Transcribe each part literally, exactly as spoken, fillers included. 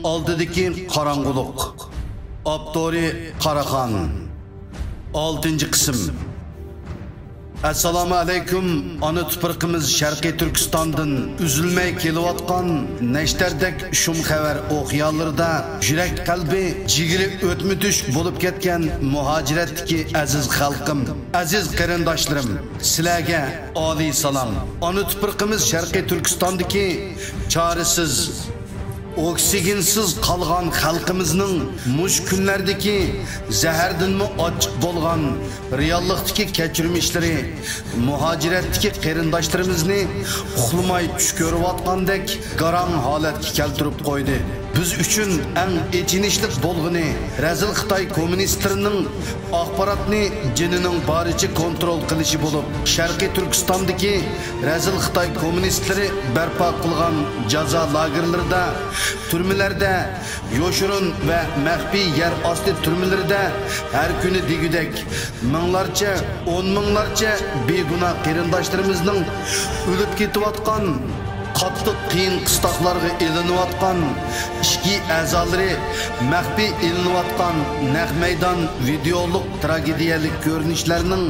ئالدىدىكى قاراڭغۇلۇق. ئاپتورى قاراخان. ئالتىنچى قىسىم. ئەسسالامۇ ئەلەيكۇم، ئانا تۇپرىقىمىز شەرقىي تۈركىستاندىن ئۈزۈلمەي كېلىۋاتقان نەشتەردەك شۇم خەۋەر ئوقيانلىرىدا يۈرەك قەلبى، جىگىرى ئۆتمۈتۈش بولۇپ كەتكەن مۇھاجىرەتتىكى ئەزىز خەلقىم، ئەزىز قېرىنداشلىرىم، سىلەرگە ئالىي سالام. ئانا تۇپرىقىمىز شەرقىي تۈركىستاندىكى چارىسىز، ئوكسىگېنسىز قالغان خەلقىمىزنىڭ مۇشۇ كۈنلەردىكى زەھەردىنمۇ ئاچچىق بولغان رېئاللىقتىكى كەچۈرمىشلىرى مۇھاجىرەتتىكى قېرىنداشلىرىمىزنى ئۇخلىماي چۈش كۆرۈۋاتقاندەك گاراڭ ھالەتكە كەلتۈرۈپ قويدى. بىز ئۈچۈن ئەڭ ئېچىنىشلىق بولغىنى، رەزىل خىتاي كوممۇنىستلىرىنىڭ ئاخباراتنى جېنىنىڭ بارىچە كونترول قىلىشى بولۇپ، شەرقىي تۈركىستاندىكى رەزىل خىتاي كوممۇنىستلىرى بەرپا قىلغان جازا لاگېرلىرىدا، تۈرمىلەردە، يوشۇرۇن ۋە مەخپىي يەر ئاستى تۈرمىلىرىدە ھەر كۈنى دېگۈدەك مىڭلارچە، ئون مىڭلارچە بىگۇناھ قېرىنداشلىرىمىزنىڭ ئۆلۈپ كېتىۋاتقان، قاتتىق قىيىن قىستاقلارغا ئېلىنىۋاتقان، ئىچكى ئەزالىرى مەخپىي ئېلىنىۋاتقان نەق مەيدان ۋىدېئولۇق تراگېدىيەلىك كۆرۈنۈشلەرنىڭ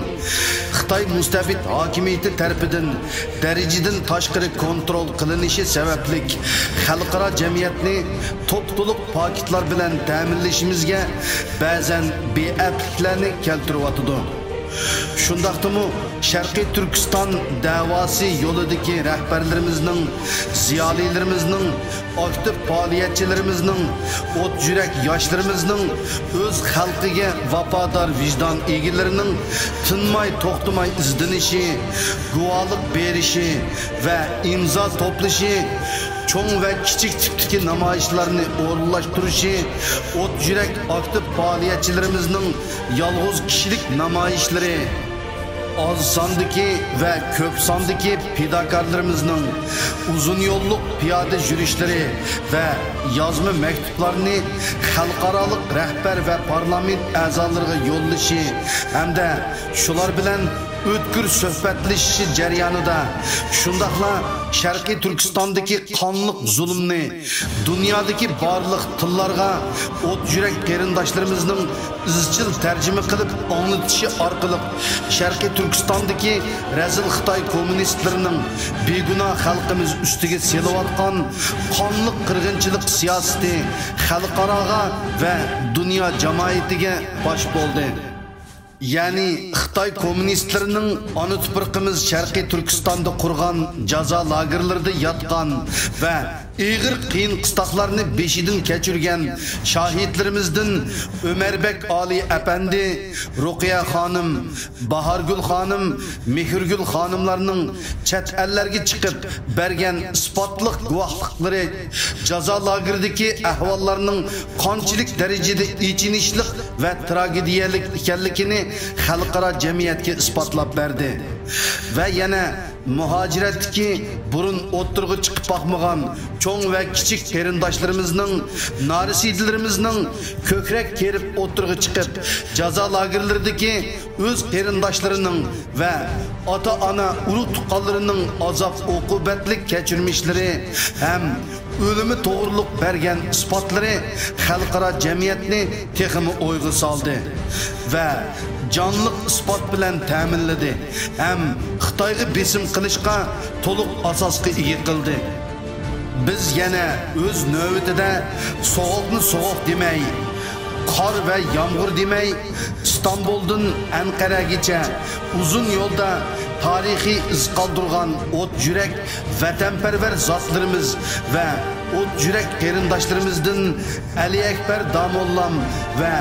خىتاي مۇستەبىت ھاكىمىيىتى تەرىپىدىن دەرىجىدىن تاشقىرى كونترول قىلىنىشى سەۋەبلىك، خەلقئارا جەمئىيەتنى توپتولۇق پاكىتلار بىلەن تەمىنلىشىمىزگە بەزەن بىئەپلىكلەرنى كەلتۈرۈۋاتىدۇ. شۇنداقتىمۇ، شەرقىي تۈركىستان دەۋاسى يولىدىكى رەھبەرلىرىمىزنىڭ، زىيالىيلىرىمىزنىڭ، ئاكتىپ پائالىيەتچىلىرىمىزنىڭ، ئوت يۈرەك ياشلىرىمىزنىڭ ئۆز خەلقىگە ۋاپادار ۋىجدان ئىگىلىرىنىڭ تىنماي توختىماي ئىزدىنىشى، گۇۋاھلىق بېرىشى ۋە ئىمزا توپلىشى، چوڭ ۋە كىچىك تىپتىكى نامايىشلارنى ئورۇنلاشتۇرۇشى، ئوت يۈرەك ئاكتىپ پائالىيەتچىلىرىمىزنىڭ يالغۇز كىشىلىك نامايىشلىرى، ئاز ساندىكى ۋە كۆپ ساندىكى پىداكارلىرىمىزنىڭ ئۇزۇن يوللۇق پىيادە يۈرۈشلىرى ۋە يازما مەكتۇپلارنى خەلقئارالىق رەھبەر ۋە پارلامېنت ئەزالىرىغا يوللىشى ھەمدە شۇلار بىلەن ئۆتكۈر سۆھبەتلىشىشى جەريانىدا، شۇنداقلا شەرقىي تۈركىستاندىكى قانلىق زۇلۇمنى دۇنيادىكى بارلىق تىللارغا ئوت يۈرەك قېرىنداشلىرىمىزنىڭ ئىزچىل تەرجىمە قىلىپ ئاڭلىتىشى ئارقىلىق، شەرقىي تۈركىستاندىكى رەزىل خىتاي كوممۇنىستلىرىنىڭ بىگۇناھ خەلقىمىز ئۈستىگە سېلىۋاتقان قانلىق قىرغىنچىلىق سىياسىتى خەلقئاراغا ۋە دۇنيا جامائىتىگە پاش بولدى. يەنى خىتاي كوممۇنىستلىرىنىڭ ئانا تۇپرىقىمىز شەرقىي تۈركىستاندا قۇرغان جازا لاگېرلىرىدا ياتقان ۋە ئېغىر قىيىن قىستاقلارنى بېشىدىن كەچۈرگەن شاھىتلىرىمىزدىن ئۆمەربەك ئالىي ئەپەندى، رۇقىيە خانىم، باھارگۈل خانىم، مېھرىگۈل خانىملارنىڭ چەت ئەللەرگە چىقىپ بەرگەن ئىسپاتلىق گۇۋاھلىقلىرى، جازا لاگېرىدىكى ئەھۋاللارنىڭ قانچىلىك دەرىجىدە ئېچىنىشلىق ۋە تراگېدىيەلىك ئىكەنلىكىنى خەلقئارا جەمئىيەتكە ئىسپاتلاپ بەردى. ۋە يەنە مۇھاجىرەتتىكى بۇرۇن ئوتتۇرىغا چىقىپ باقمىغان چوڭ ۋە كىچىك قېرىنداشلىرىمىزنىڭ، نارەسىدىلىرىمىزنىڭ كۆكرەك كېرىپ ئوتتۇرىغا چىقىپ، جازا لاگېرلىرىدىكى ئۆز قېرىنداشلىرىنىڭ ۋە ئاتا-ئانا، ئۇرۇق-تۇغقانلىرىنىڭ ئازاب-ئوقۇبەتلىك كەچۈرمىشلىرى ھەم ئۆلۈمى توغرۇلۇق بەرگەن ئىسپاتلىرى خەلقئارا جەمئىيەتنى تېخىمۇ ئويغا سالدى ۋە جانلىق ئىسپات بىلەن تەمىنلىدى ھەم خىتايغا بېسىم قىلىشقا تولۇق ئاساسقا ئىگە قىلدى. بىز يەنە ئۆز نۆۋىتىدە سوغۇقنى سوغۇق دېمەي، قار ۋە يامغۇر دېمەي، ئىستانبۇلدىن ئەنقەرەگىچە ئۇزۇن يولدا تارىخىي ئىز قالدۇرغان ئوت يۈرەك ۋەتەنپەرۋەر زاتلىرىمىز ۋە ئوت يۈرەك قېرىنداشلىرىمىزدىن ئەلى ئەكبەر داموللام ۋە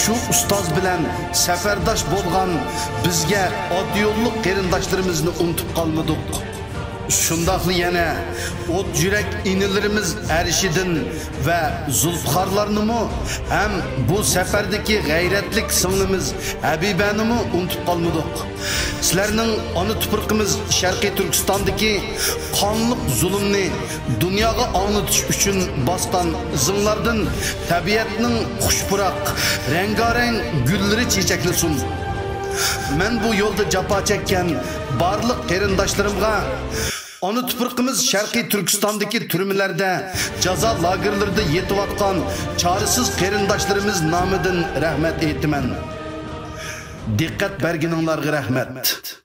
شۇ ئۇستاز بىلەن سەپەرداش بولغان بىزگە ئاتا يوللۇق قېرىنداشلىرىمىزنى ئۇنتۇپ قالمىدۇق. شۇنداقلا يەنە ئوت يۈرەك ئىنىلىرىمىز ئەرشىدىن ۋە زۇلپىقارلارنىمۇ ھەم بۇ سەپەردىكى غەيرەتلىك سىڭلىمىز ھەبىبەنىمۇ ئۇنتۇپ قالمىدۇق. سىلەرنىڭ ئانا تۇپرىقىمىز شەرقىي تۈركىستاندىكى قانلىق زۇلۇمنى دۇنياغا ئاڭلىتىش ئۈچۈن باسقان ئىزىڭلاردىن تەبىئەتنىڭ خۇش پۇراق، رەڭگارەڭ گۈللىرى چېچەكلىسۇن. مەن بۇ يولدا جاپا چەككەن بارلىق قېرىنداشلىرىمغا ئانا تۇپرىقىمىز شەرقىي تۈركىستاندىكى تۈرمىلەردە، جازا لاگېرلىرىدا يېتىۋاتقان چارىسىز قېرىنداشلىرىمىز نامىدىن رەھمەت ئېيتىمەن. دىققەت بەرگىنىڭلارغا رەھمەت.